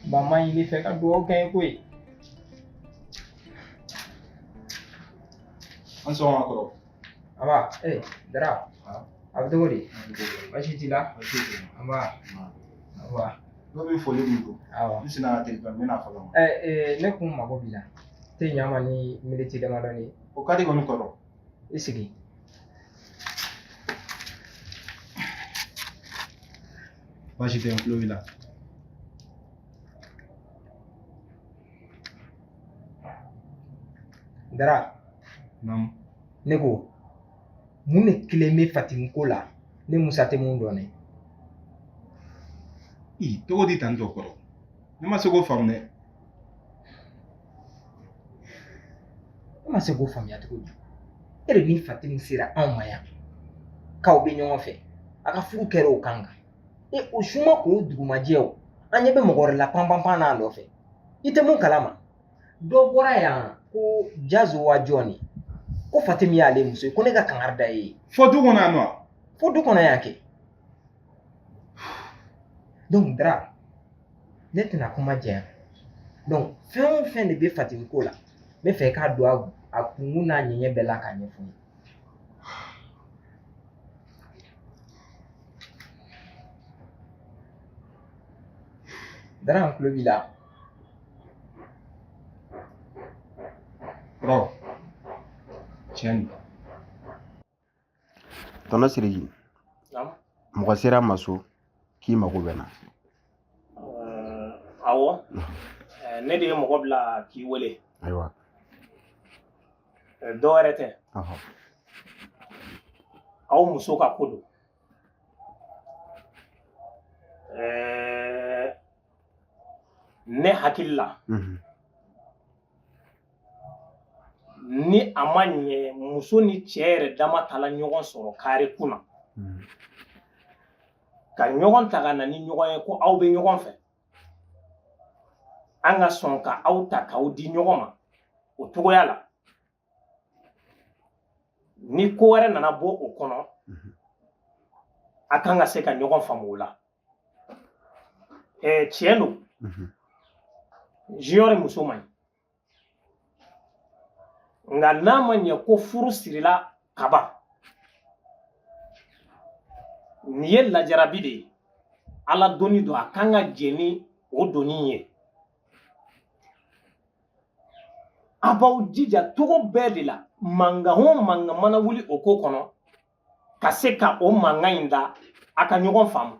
Ba n b'a ɲini i fɛ ka dugawu kɛ n ye koyi. An sɔgɔma kɔrɔ. Aba, Dara. A bɛ cogo di? Baasi t'i la? Aba. Aba. Dɔ bɛ foli min don. Awɔ. N sina ka telefɔni n bɛna fɔlɔ. Ne kun mago b'i la. Tɛ ɲa ma ni miniti damadɔni ye. O ka di kɔni kɔrɔ. I sigi. Baasi tɛ n tulo b'i la. Dara. Naamu. Ne ko mun de kelen bɛ Fatimu ko la ne Musa tɛ mun dɔn ne. I cogo di tan tɔ kɔrɔ? Ne ma se k'o faamu dɛ. Ne ma se k'o faamuya cogo di? E de ni Fatimu sera anw ma yan k'aw bɛ ɲɔgɔn fɛ a ka furu kɛra o kan kan. E o su ma ko o dugu ma jɛ o an ɲɛ bɛ mɔgɔ wɛrɛ la panpanpan n'a nɔfɛ i tɛ mun kalama dɔ bɔra yan ko Jazo wa jɔn ko Fatimu y'ale muso ye ko ne ka kangari da ye. Fo du kɔnɔ yan nɔ. Fo du kɔnɔ yan kɛ. Donc Dara ne tɛna kuma janya donc fɛn o fɛn de bɛ Fatimu ko la n bɛ fɛ i k'a don a kunkun n'a ɲɛɲɛ bɛɛ la k'a ɲɛfɔ n ye. Dara n tulo b'i la. Kɔrɔ tiɲɛ don. Tɔnɔ Siriki, mɔgɔ sera n ma so k'i mago bɛ n na. Awɔ, ne de ye mɔgɔ bila k'i wele. Ayiwa. Dɔ wɛrɛ tɛ. Aw muso ka ko don. Ne hakili la. Ni a ma ɲɛ muso ni cɛ yɛrɛ dama taala ɲɔgɔn sɔrɔ kare kun na. Ka ɲɔgɔn ta ka na ni ɲɔgɔn ye ko aw bɛ ɲɔgɔn fɛ. An ka sɔn ka aw ta k'aw di ɲɔgɔn ma o cogoya la. Ni ko wɛrɛ nana bɔ o kɔnɔ, a kan ka se ka ɲɔgɔn faamu o la. Tiɲɛ don, Junior muso man ɲi. Nka n'a ma ɲɛ ko furu sirila kaban, nin ye lajarabi de ye. Ala doni don, a kan ka jɛn ni o doni ye. A b'aw jija cogo bɛɛ de la, mankan o mankan mana wuli o ko kɔnɔ, ka se ka o mankan in da a ka ɲɔgɔn faamu.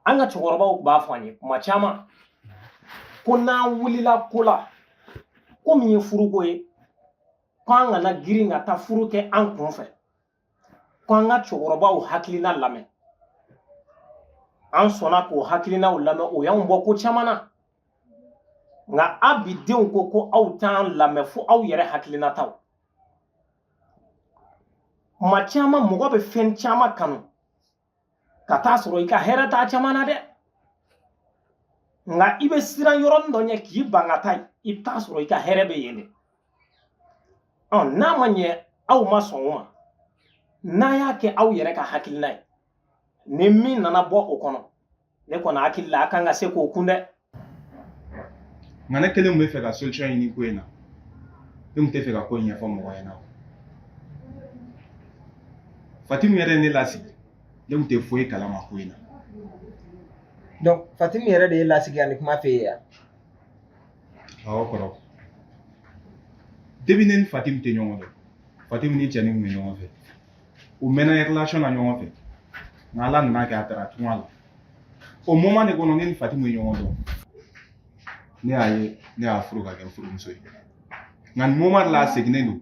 An ka cɛkɔrɔbaw b'a fɔ an ye kuma caman ko n'an wulila ko la ko min ye furuko ye, ko an kana girin ka taa furu kɛ an kun fɛ, ko an ka cɛkɔrɔbaw hakilina lamɛn. An sɔnna k'o hakilinaw lamɛn, o y'anw bɔ ko caman na. Nka a bi denw ko ko aw t'an lamɛn fo aw yɛrɛ hakilinataw. Kuma caman mɔgɔ bɛ fɛn caman kanu ka taa sɔrɔ i ka hɛrɛ t'a caman na dɛ. Nka i bɛ siran yɔrɔnin dɔ ɲɛ k'i ban ka taa yen, i bɛ taa sɔrɔ i ka hɛrɛ bɛ yen de. N'a ma ɲɛ aw ma sɔn o ma, n'a y'a kɛ aw yɛrɛ ka hakilina ye, ni min nana bɔ o kɔnɔ, ne kɔni hakili la a kan ka se k'o kun dɛ. Nka ne kelen tun bɛ fɛ ka solution ɲini ko in na. Ne tun tɛ fɛ ka ko in ɲɛfɔ mɔgɔ ɲɛna. Fatimu yɛrɛ ye ne lasigi, ne tun tɛ foyi kalama ko in na. Donc Fatimi yɛrɛ de ye lasigi ka nin kuma f'e ye yan? Awɔ kɔrɔ. Depuis ne ni Fatimi tɛ ɲɔgɔn dɔn, Fatimi ni cɛnin tun bɛ ɲɔgɔn fɛ. U mɛnna relation na ɲɔgɔn fɛ. Nka Ala nana kɛ a taara tunga la. O moment de kɔnɔ ne ni Fatimi ye ɲɔgɔn dɔn. Ne y'a ye, ne y'a furu ka kɛ n furumuso ye. Nka nin moment de la a seginnen don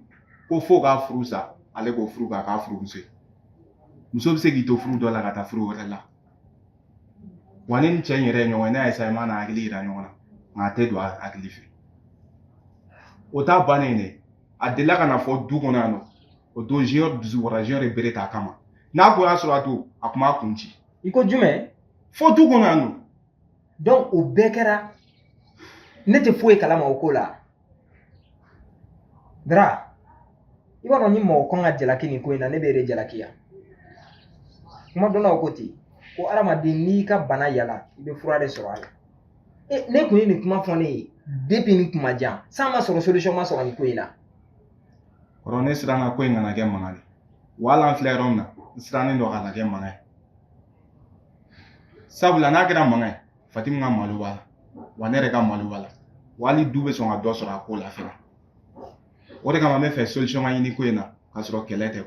ko fo k'a furu sa, ale k'o furu k'a k'a furumuso ye. Muso bɛ se k'i to furu dɔ la ka taa furu wɛrɛ la. Wa ne ni cɛ in yɛrɛ ye ɲɔgɔn ye, ne y'a essayer n'a hakili yira ɲɔgɔn na, nka a tɛ don a hakili fɛ. O t'a bannen dɛ, a delila ka na fɔ du kɔnɔ yan nɔ, o don Junior dusu bɔra, Junior ye bere t'a kama. N'a kun y'a sɔrɔ a don, a kun b'a kun ci. I ko jumɛn? Fo du kɔnɔ yan nɔ. Donc o bɛɛ kɛra, ne tɛ foyi kalama o ko la. Dara, i b'a dɔn ni mɔgɔ kan ka jalaki nin ko in na, ne b'e de jalaki yan. Kuma dɔnnaw ko ten, ko hadamaden n'i ka bana yala, i bɛ fura de sɔrɔ a la. E, ne kun ye nin kuma fɔ ne ye depuis nin kuma jan, san ma sɔrɔ solution ma sɔrɔ nin ko in na. Kɔrɔ, ne siranna ko in kana kɛ mankan ye. Wa hali an filɛ yɔrɔ min na, n sirannen don a kana kɛ mankan ye. Sabula n'a kɛra mankan ye, Fatimi ka malo b'a la, wa ne yɛrɛ ka malo b'a la, wa hali du bɛ sɔn ka dɔ sɔrɔ a ko la fɛnɛ. O de kama n bɛ fɛ solution ka ɲini ko in na, k'a sɔrɔ kɛlɛ tɛ.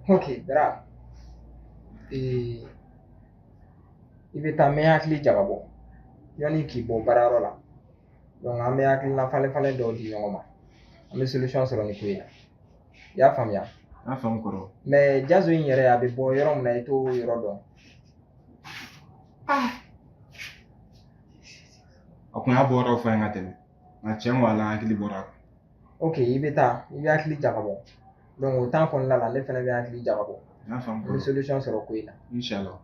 Ok, Dara. I bɛ taa n bɛ hakili jagabɔ yanni k'i bɔ baarayɔrɔ la. Donc an bɛ hakilina falen falen dɔw di ɲɔgɔn ma. An bɛ solution sɔrɔ nin ko in na. I y'a faamuya? N y'a faamu kɔrɔ. Mais Jazo in yɛrɛ a bɛ bɔ yɔrɔ min na i t'o yɔrɔ dɔn. A kun y'a bɔ yɔrɔ fɔ n ye ka tɛmɛ. Nka tiɲɛ ko ala hakili bɔra a kan. Ok, i bɛ taa, i bɛ hakili jagabɔ. Donc o temps kɔnɔna la ne fana bɛ hakili jagabɔ. N y'a faamu An bɛ kɔrɔ. solution sɔrɔ ko in na. Inshallah.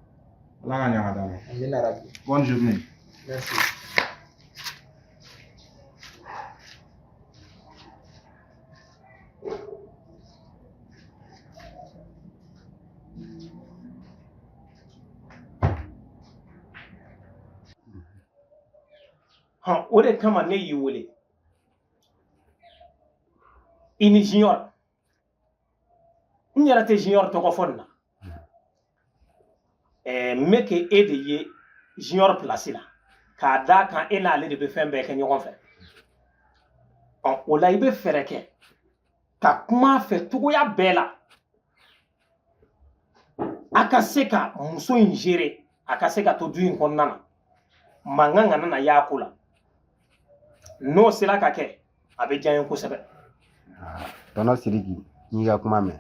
Ala ka ɲa ka d'an ma. Amina rabi. Bonne journée. Merci. Hɔn, o de kama ne y'i wele. I ni Junior, n yɛrɛ tɛ Junior tɔgɔ fɔ nin na. N bɛ kɛ e de ye Junior place la, k'a d'a kan e n'ale de bɛ fɛn bɛɛ kɛ ɲɔgɔn fɛ. Ɔ, o la i bɛ fɛɛrɛ kɛ ka kuma a fɛ cogoya bɛɛ la, a ka se ka muso in gérer, a ka se ka to du in kɔnɔna na, mankan kana na y'a ko la. N'o sera ka kɛ, a bɛ diya n ye kosɛbɛ. Tɔnɔ Sidiki, n y'i ka kuma mɛn,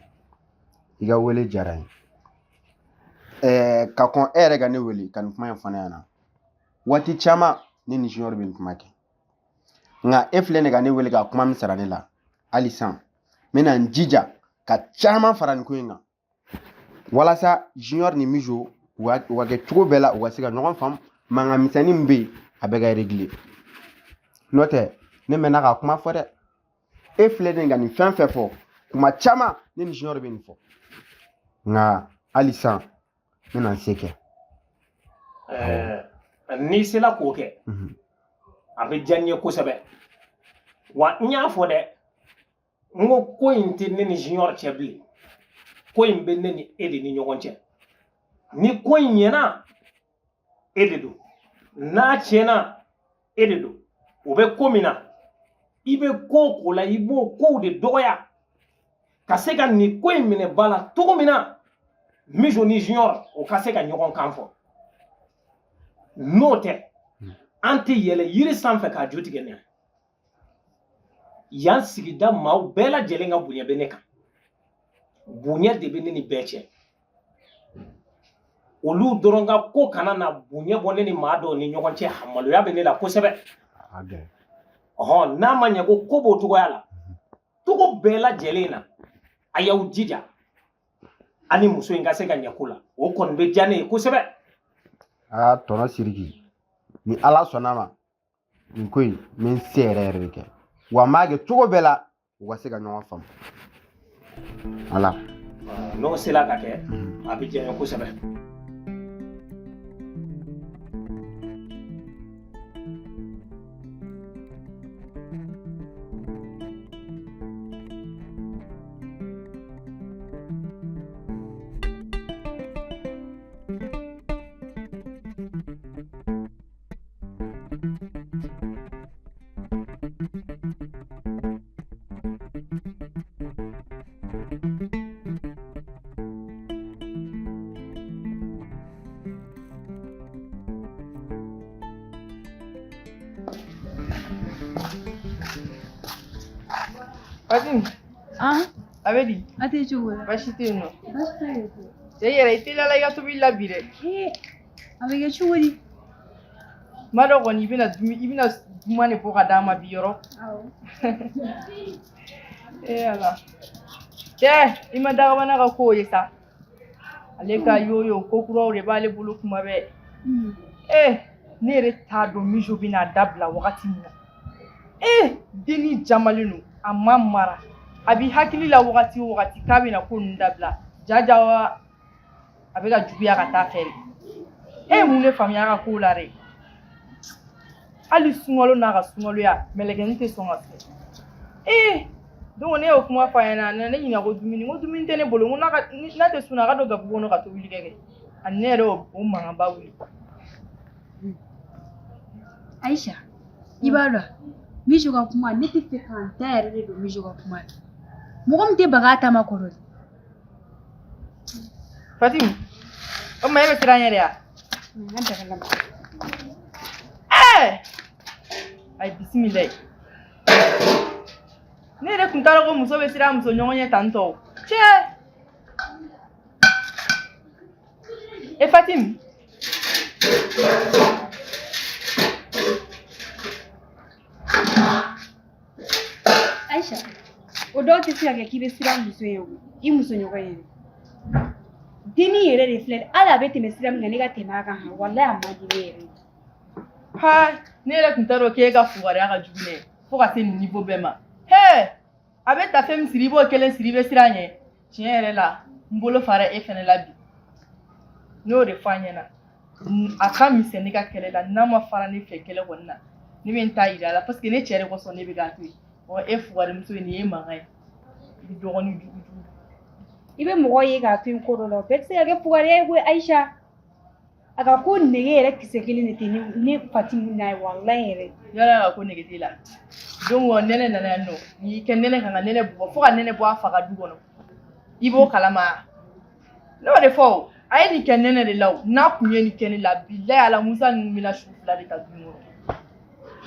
i ka wele diyara n ye. Ka kɔn e yɛrɛ ka ne wele ka nin kuma in fɔ ne ɲɛna, waati caman ne ni Junior bɛ nin kuma kɛ, nka e filɛ nin ka ne wele ka kuma min sara ne la, hali sisan n bɛna n jija ka caman fara nin ko in kan, walasa Junior ni Mijo u ka kɛ cogo bɛɛ la u ka se ka ɲɔgɔn faamu, mankan misɛnnin min bɛ yen a bɛɛ ka réglé. N'o tɛ ne mɛnna ka kuma fɔ dɛ. E filɛ nin ka nin fɛn fɛn fɔ, kuma caman ne ni Junior bɛ nin fɔ, nka hali sisan n bɛna n se kɛ. N'i sera k'o kɛ, a bɛ diya n ye kosɛbɛ. Wa n y'a fɔ dɛ, n ko ko in tɛ ne ni Junior cɛ bilen, ko in bɛ ne ni e de ni ɲɔgɔn cɛ. Ni ko in ɲɛna, e de don, n'a tiɲɛna, e de don. O bɛ ko min na, i bɛ ko o ko la, i b'o kow de dɔgɔya ka se ka nin ko in minɛ ba la cogo min na, Mijo ni Junior o ka se ka ɲɔgɔn kan fɔ. N'o tɛ, an tɛ yɛlɛ yiri sanfɛ k'a ju tigɛ ne. Yan sigida maaw bɛɛ lajɛlen ka bonya bɛ ne kan, bonya de bɛ ne ni bɛɛ cɛ. Olu dɔrɔn ka ko kana na bonya bɔ ne ni maa dɔw ni ɲɔgɔn cɛ, maloya bɛ ne la kosɛbɛ. Ɔhɔn, n'a ma ɲɛ ko ko b'o cogoya la, cogo bɛɛ lajɛlen na, a y'aw jija a ni muso in ka se ka ɲɛ ko la, o kɔni bɛ diya ne ye kosɛbɛ. Aa tɔnɔ Sidiki, ni Ala sɔnna ma, nin ko in n bɛ n se yɛrɛ yɛrɛ de kɛ, wa n b'a kɛ cogo bɛɛ la u ka se ka ɲɔgɔn faamu. Voilà. N'o sera ka kɛ, a bɛ diya n ye kosɛbɛ. Fatim. Ah. A bɛ di? A tɛ cogo la. Baasi tɛ yen nɔ. Baasi tɛ yen. Cɛ yɛrɛ i teliyala i ka tobili la bi dɛ. Ee, a bɛ kɛ cogo di? N b'a dɔn kɔni i bɛna dumuni i bɛna duman de bɔ ka d'an ma bi yɔrɔ. Awɔ. Ee Ala. Cɛ i ma dagabana ka kow ye sa. Ale ka yoyo ko kuraw de b'ale bolo kuma bɛɛ. Ee ne yɛrɛ t'a dɔn Mijo bɛna dabila wagati min na. Ee dennin jamalen don a ma mara a b'i hakili la wagati o wagati k'a bɛna ko ninnu dabila jaja wa a bɛ ka juguya ka taa fɛ de. E ye mun de faamuya a ka kow la dɛ? Hali sunkalo n'a ka sunkaloya mɛlɛkɛnin tɛ sɔn ka sun. Ee donc ne y'o kuma fɔ a ɲɛna a nana ne ɲininka ko dumuni n ko dumuni tɛ ne bolo n ko n'a ka n'a tɛ sun na a ka don gabugu kɔnɔ ka tobili kɛ kɛ ani ne yɛrɛ y'o o mankanba wuli. Aisha, i b'a dɔn Mijo ka kuma ne tɛ fɛ ka n da yɛrɛ de don Mijo ka kuma la. Mɔgɔ min tɛ baga a ta ma kɔrɔ de. Fatim, o tuma e bɛ siran ɲɛ de wa? N ka daga lamaga. Ɛɛ! Ayi bisimilayi. Ne yɛrɛ tun t'a dɔn ko muso bɛ siran muso ɲɔgɔn ɲɛ tan tɔ o. Cɛ! E Fatim. Aisha, o dɔw tɛ se ka kɛ k'i bɛ siran muso ɲɛ o, i muso ɲɔgɔn ye. Dennin yɛrɛ de filɛ hali a bɛ tɛmɛ sira min kan ne ka tɛmɛ a kan han walayi a man di ne yɛrɛ ye. Ha! Ne yɛrɛ tun t'a dɔn k'e ka fugariya ka jugu ne ye fo ka se nin niveau bɛɛ ma. Hee! A bɛ tafe min siri i b'o kelen siri i bɛ siran ɲɛ. Tiɲɛ yɛrɛ la n bolo fara e fɛnɛ la bi. Ne y'o de fɔ a ɲɛna. A ka misɛn ne ka kɛlɛ la n'a ma fara ne fɛ kɛlɛ kɔni na ne bɛ n ta yira a la parce que ne cɛ de kosɔn ne bɛ k'a to yen. Ɔ e fugarimuso ye nin ye mankan ye. I dɔgɔnin jugu jugu. I bɛ mɔgɔ ye k'a to yen ko dɔ la o bɛɛ tɛ se ka kɛ fugariya ye koyi Aisha. A ka ko nege yɛrɛ kisɛ kelen de tɛ ne ne Fatimu na ye walayi yɛrɛ. Yala ka ko nege t'e la. Donc nɛnɛ nana yan nɔ n'i kɛ nɛnɛ kan ka nɛnɛ bugɔ fo ka nɛnɛ bɔ a fa ka du kɔnɔ. I b'o kalama. Ne y'o de fɔ o. A ye nin kɛ nɛnɛ de la o. N'a kun ye nin kɛ ne la bilayi ala Musa ninnu bɛna su fila de ta du in kɔnɔ.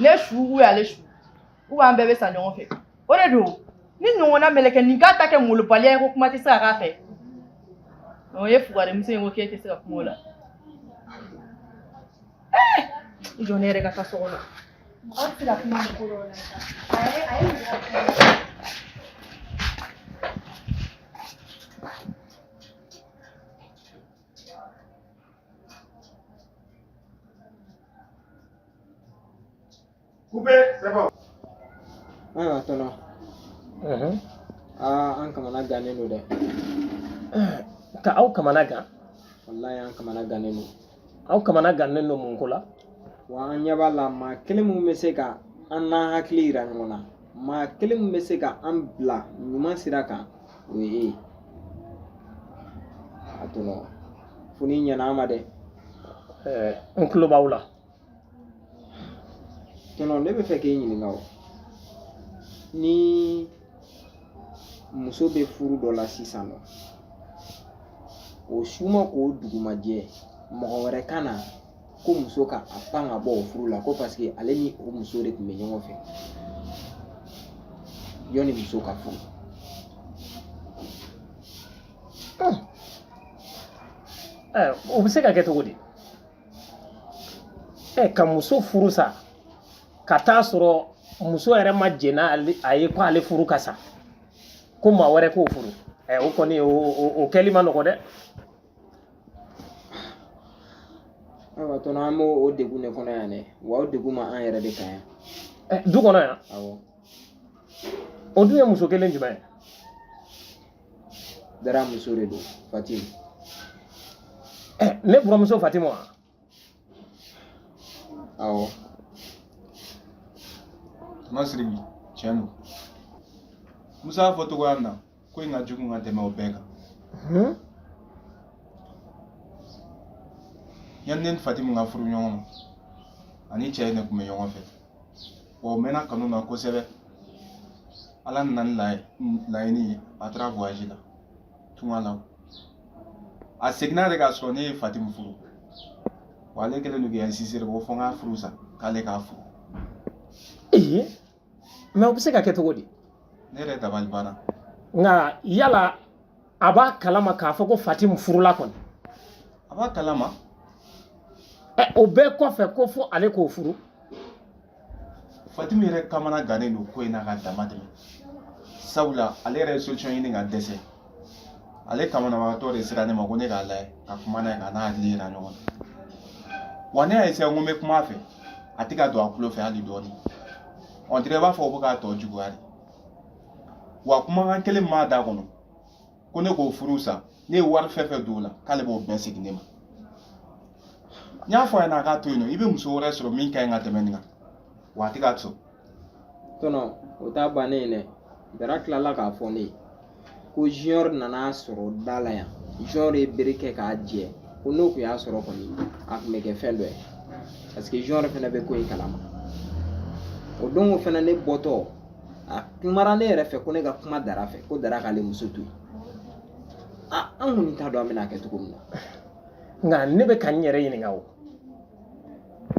Ne su ou ale su. Ou an bɛɛ bɛ sa ɲɔgɔn fɛ. O de don. Ni ɲɔgɔnna mɛlɛkɛ nin k'a ta kɛ molobaliya ye ko kuma tɛ se ka k'a fɛ. O ye fugarimuso in ko k'e tɛ se ka kuma o la. Eh! I jɔ ne yɛrɛ ka taa so kɔnɔ. Mɔgɔ tɛ se ka kuma nin ko dɔw la sa. A ye mɔgɔ kɛ. Coupé, c'est bon. Ayiwa tɔnɔ. Aa an kamana gannen don dɛ. Ka aw kamana gan. Walayi an kamana gannen don. Aw kamana gannen don mun ko la? Wa an ɲɛ b'a la maa kelen mun bɛ se ka an n'an hakili yira ɲɔgɔn na maa kelen mun bɛ se ka an bila ɲuman sira kan o ye e ye. A tɔnɔ fo n'i ɲɛna an ma dɛ. N tulo b'aw la. Tɔnɔ ne bɛ fɛ k'e ɲininka o ni muso bɛ furu dɔ la sisan nɔ o su ma ko o dugu ma jɛ mɔgɔ wɛrɛ ka na ko muso ka a pan ka bɔ o furu la ko paseke ale ni o muso de tun bɛ ɲɔgɔn fɛ yanni muso ka furu. O bɛ se ka kɛ cogo di? Ka muso furu sa ka taa sɔrɔ muso yɛrɛ ma jɛn n'a ye ko ale furu ka sa ko maa wɛrɛ k'o furu o kɔni o kɛli ma nɔgɔ dɛ. Ayiwa tɔnɔ an b'o o degun de kɔnɔ yan dɛ wa o degun ma an yɛrɛ de kan yan. Du kɔnɔ yan? Awɔ. O dun ye muso kelen jumɛn ye? Dara muso de don Fatimu. Ne buramuso Fatimu wa? Awɔ. Tɔnɔ Sidiki tiɲɛ don. Musa y'a fɔ cogoya min na ko in ka jugu ka tɛmɛ o bɛɛ kan. Yanni ne ni Fatimu ka furu ɲɔgɔn ma ani cɛ in de tun bɛ ɲɔgɔn fɛ. Wa o mɛnna kanu na kosɛbɛ. Ala nana ni laɲini ye a taara voyage la tunga la. A seginna de k'a sɔrɔ ne ye Fatimu furu. Wa ale kɛlen don k'i insister ko fo n k'a furu sa k'ale k'a furu. Ee mais o bɛ se ka kɛ cogo di? Ne yɛrɛ dabali banna. Nka yala a b'a kalama k'a fɔ ko Fatimu furula kɔni? A b'a kalama. Ɛ, o bɛɛ kɔfɛ ko fo ale k'o furu. Fatimu yɛrɛ kamana gannen don ko in na ka dama tɛmɛ. Sabula ale yɛrɛ ye solution ɲini ka dɛsɛ. Ale kamanabagatɔ de sera ne ma ko ne k'a lajɛ ka kuma n'a ye ka n'a hakili yira ɲɔgɔn na. Wa ne y'a essayer ko n bɛ kuma a fɛ, a tɛ ka don a tulo fɛ hali dɔɔni. On dirait i b'a fɔ o bɛ k'a tɔ juguya de. Wa kumakan kelen min b'a da kɔnɔ ko ne k'o furu sa, ne ye wari fɛn fɛn don o la k'ale b'o bɛɛ segin ne ma. N y'a fɔ a ɲɛna a k'a to yen nɔ, i bɛ muso wɛrɛ sɔrɔ min ka ɲi ka tɛmɛ nin kan, wa a tɛ ka sɔn. Tɔnɔ, o t'a bannen ye dɛ. Dara tilala k'a fɔ ne ye ko Junior nana sɔrɔ da la yan. Junior ye bere kɛ k'a jɛ ko n'o tun y'a sɔrɔ kɔni a tun bɛ kɛ fɛn dɔ ye, parce que Junior fɛnɛ bɛ ko in kalama. O don o fɛnɛ ne bɔtɔ a kumara ne yɛrɛ fɛ ko ne ka kuma Dara fɛ ko Dara k'ale muso to yen. A an kɔni t'a dɔn an bɛna kɛ cogo min na. Nka ne bɛ ka n yɛrɛ ɲininka o,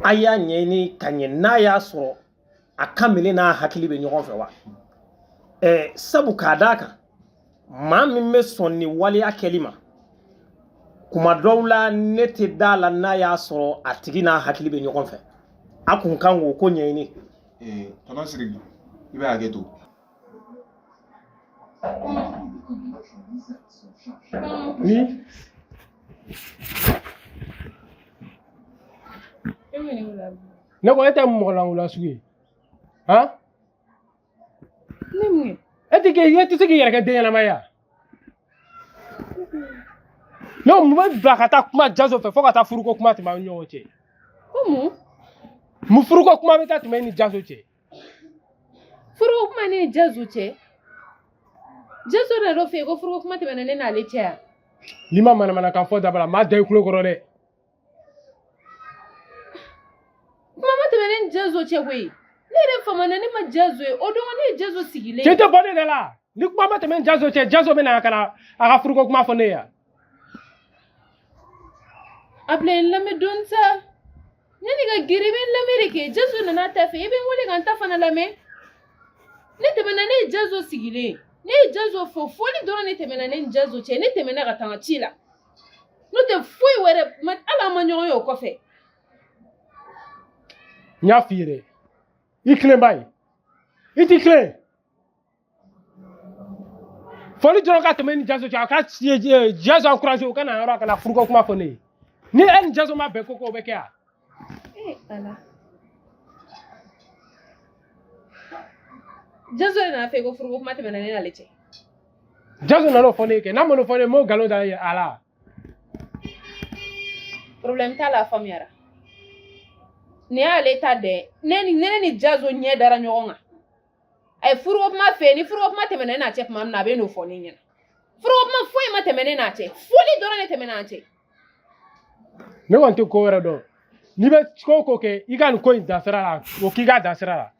a y'a ɲɛɲini ka ɲɛ n'a y'a sɔrɔ a ka minɛ n'a hakili bɛ ɲɔgɔn fɛ wa? Ɛɛ, sabu k'a d'a kan maa min bɛ sɔn nin waleya kɛli ma kuma dɔw la, ne tɛ da la n'a y'a sɔrɔ a tigi n'a hakili bɛ ɲɔgɔn fɛ. A kun kan k'o ko ɲɛɲini. Ee, tɔnɔ Sidiki, i bɛ hakɛ to. Ni ne ko e tɛ mɔgɔ lankolon sugu ye han? Ne mun kɛ? E tɛ e tɛ se k'i yɛrɛ kɛ den ɲɛnama ye wa? Ne ko mun bɛ bila ka taa kuma Jazo fɛ fo ka taa furuko kuma tɛmɛ aw ni ɲɔgɔn cɛ? Ko mun? Mun furuko kuma bɛ taa tɛmɛ e ni Jazo cɛ? Furuko kuma ne ni Jazo cɛ? Jazo nana fɛ yen ko furuko kuma tɛmɛna ne n'ale cɛ yan. N'i ma manamanakan fɔ dabila, n b'a da i tulo kɔrɔ dɛ. Kuma ma tɛmɛ ne ni Jazo cɛ koyi. Ne yɛrɛ famana ne ma Jazo ye. O don ne ye Jazo sigilen. Cɛ tɛ bɔ ne da la. Ni kuma ma tɛmɛ ni Jazo cɛ, Jazo bɛ na ka na a ka furuko kuma fɔ ne ye yan. A bila n lamɛn dɔɔni sa. Yanni ka girin i bɛ n lamɛn de kɛ. Jazo nana ta fɛ, i bɛ n wele ka n ta fana lamɛn. Ne tɛmɛna ne ye Jazo sigilen. Ne ye Jazo fo, foli dɔrɔn de tɛmɛna ne ni Jazo cɛ. Ne tɛmɛna ka taa n ka ci la. N'o tɛ foyi wɛrɛ hali an ma ɲɔgɔn ye o kɔfɛ. N y'a f'i ye dɛ, i tilen ba ye, i t'i tilen. Foli dɔrɔn ka tɛmɛ ni Jazo cɛ, a ka Jazo encouragé o ka na yɔrɔ ka na furuko kuma fɔ ne ye. Ni e ni Jazo ma bɛn ko o bɛ kɛ yan. Ee Ala. Jazo de nana fɛ ko furuko kuma tɛmɛna ne n'ale cɛ. Jazo nana o fɔ ne ye kɛ, n'a ma n'o fɔ ne ye, n m'o nkalon da a la. Problème t'a la, a faamuyara. Nin y'ale ta dɛ. Ne ni Jazo ɲɛ dara ɲɔgɔn kan. A ye furuko kuma fɛ, ni furuko kuma tɛmɛna ne n'a cɛ tuma min na, a bɛ n'o fɔ ne ɲɛna. Furuko kuma foyi ma tɛmɛ ne n'a cɛ. Foli dɔrɔn de tɛmɛna an cɛ. Ne kɔni tɛ ko wɛrɛ dɔn. N'i bɛ ko o ko kɛ, i ka nin ko in dan sira la, o k'i ka dan sira la.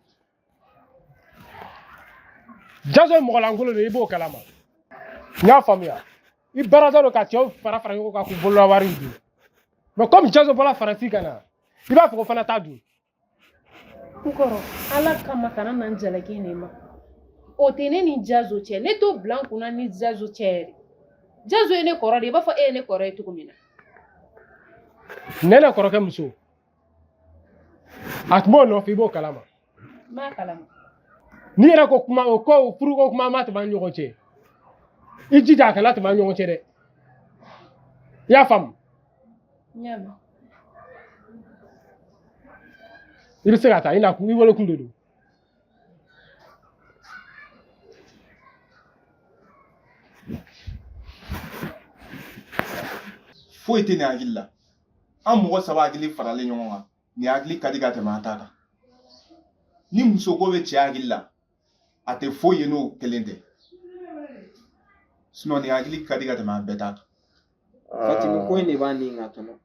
Jazo ye mɔgɔ lankolon de ye, i b'o kalama. N y'a faamuya. I baarada don ka cɛw fara fara ɲɔgɔn kan k'u bolola wariw dun. Mais comme Jazo bɔra Faransi ka na, i b'a fɔ ko fana t'a dun. N kɔrɔ, Ala kama kana na n jalaki nin ma. O tɛ ne ni Jazo cɛ. Ne t'o bila n kunna ni Jazo cɛ yɛrɛ. Jazo ye ne kɔrɔ de ye, i b'a fɔ e ye ne kɔrɔ ye cogo min na. Ne ne kɔrɔkɛ muso, a tun b'o nɔfɛ, i b'o kalama. N b'a kalama. N'i yɛrɛ ko kuma o ko furuko kuma ma tɛmɛ an ni ɲɔgɔn cɛ, i jija a kana tɛmɛ an ni ɲɔgɔn cɛ dɛ. I y'a faamu? N y'a mɛn. I bɛ se ka taa, i na i wele kun de don. Foyi tɛ nin hakili la. An mɔgɔ saba hakili faralen ɲɔgɔn kan, nin hakili ka di ka tɛmɛ an ta kan. Ni muso ko bɛ cɛ hakili la, a tɛ foyi ye n'o kelen tɛ. Sinon nin hakili ka di ka tɛmɛ an bɛɛ ta kan. Fatimi ko in de b'a ni ka tɔnɔ.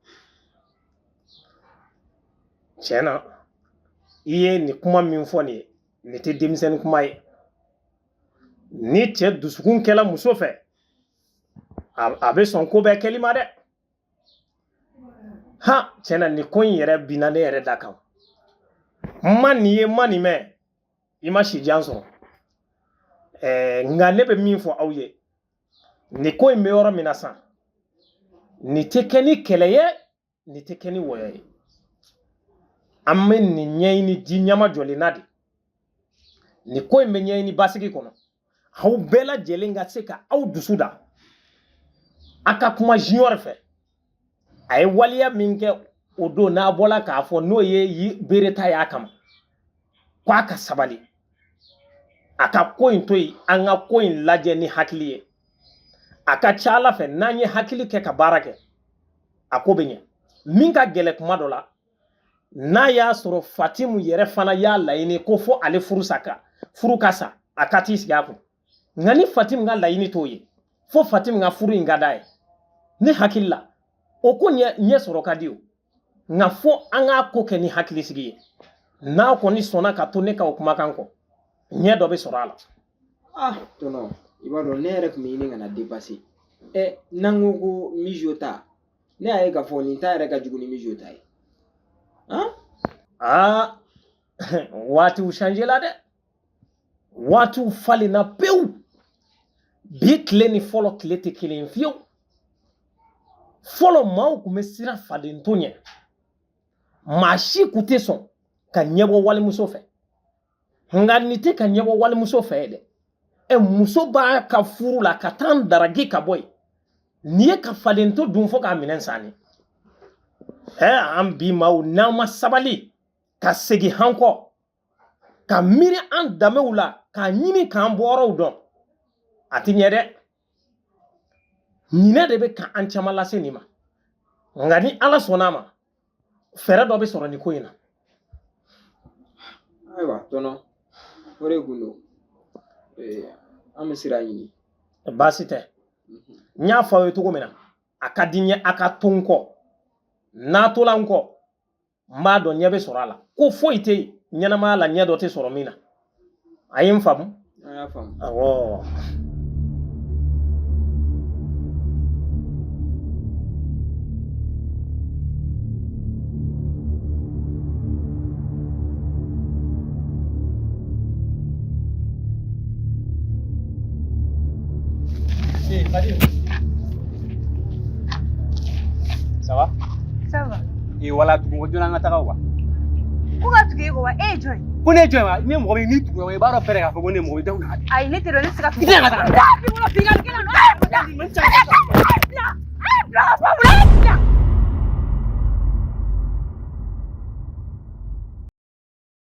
Tiɲɛ na, i ye nin kuma min fɔ nin ye, nin tɛ denmisɛnnin kuma ye. Ni cɛ dusukun kɛla muso fɛ, a bɛ sɔn ko bɛɛ kɛli ma dɛ. Han, tiɲɛ na nin ko in yɛrɛ binna ne yɛrɛ da kan. N ma nin ye, n ma nin mɛn, i ma si jan sɔrɔ. Nka ne bɛ min fɔ aw ye, nin ko in bɛ yɔrɔ min na sisan, nin tɛ kɛ ni kɛlɛ ye, nin tɛ kɛ ni wɔyɔ ye. An bɛ nin ɲɛɲini ji ɲama jɔlen na de. Nin ko in bɛ ɲɛɲini basigi kɔnɔ. Aw bɛɛ lajɛlen ka se ka aw dusu da, a ka kuma Junior fɛ. A ye waleya min kɛ o don, n'a bɔla k'a fɔ n'o ye bere ta y'a kama, k'a ka sabali, a ka ko in to yen, an ka ko in lajɛ ni hakili ye. A ka ca ala fɛ, n'an ye hakili kɛ ka baara kɛ, a ko bɛ ɲɛ. Min ka gɛlɛ kuma dɔ la, n'a y'a sɔrɔ Fatimu yɛrɛ fana y'a laɲini ko fo ale furu sa ka furu ka sa, a ka t'i sigi a kun. Nka ni Fatimu ka laɲini t'o ye, fo Fatimu ka furu in ka d'a ye, ne hakili la o ko ɲɛ sɔrɔ ka di o. Nka fo an k'a ko kɛ ni hakilisigi ye. N'a kɔni sɔnna ka to ne ka o kumakan kɔ, ɲɛ dɔ bɛ sɔrɔ a la. Ah tonton, i b'a dɔn ne yɛrɛ tun bɛ ɲini ka na dépasser. Ɛ, n'an ko ko Mijo ta, ne y'a ye k'a fɔ nin ta yɛrɛ ka jugu ni Mijo ta ye. Han? Aa, waatiw changé la dɛ, waatiw falenna pewu. Bi tile ni fɔlɔ tile tɛ kelen ye fiyewu. Fɔlɔ maaw tun bɛ siran fadento ɲɛ, maa si tun tɛ sɔn ka ɲɛbɔ walimuso fɛ. Nka nin tɛ ka ɲɛbɔ walimuso fɛ ye dɛ. Ɛ, muso b'a ka furu la ka taa daraki ka bɔ yen, nin ye ka fadento dun fo k'a minɛn sanni. Ɛ, an bi maaw, n'an ma sabali ka segin han kɔ, ka miiri an danbew la, k'a ɲini k'an bɔyɔrɔw dɔn, a tɛ ɲɛ dɛ. Ɲinɛ de bɛ ka an caman lase nin ma. Nka ni Ala sɔnna a ma, fɛɛrɛ dɔ bɛ sɔrɔ nin ko in na. Ayiwa tonton, o de kun don. An bɛ sira ɲini. Baasi tɛ. N y'a fɔ aw ye cogo min na, a ka di n ye a ka to n kɔ. N'a tola n kɔ, n b'a dɔn ɲɛ bɛ sɔrɔ a la. Ko foyi tɛ yen ɲɛnamaya la ɲɛ dɔ tɛ sɔrɔ min na. A ye n faamu? An y'a faamu. Awɔ. Hey, Fadim. Ça va? Ça va. Eh, wala tugu ko joona an ka taga wa. Ko ka tugu e kɔ wa? E ye jɔn ye? Ko ne ye jɔn ye wa? Ne ye mɔgɔ min n'i tugura i b'a dɔn fɛrɛ k'a fɔ ko ne ye mɔgɔ ye, donc Ayi, ne tɛ dɔn, ne tɛ se ka tugu. I tɛ ka taga. Aa, b'i bolo binkannikɛla don. Aa, bila. Bila.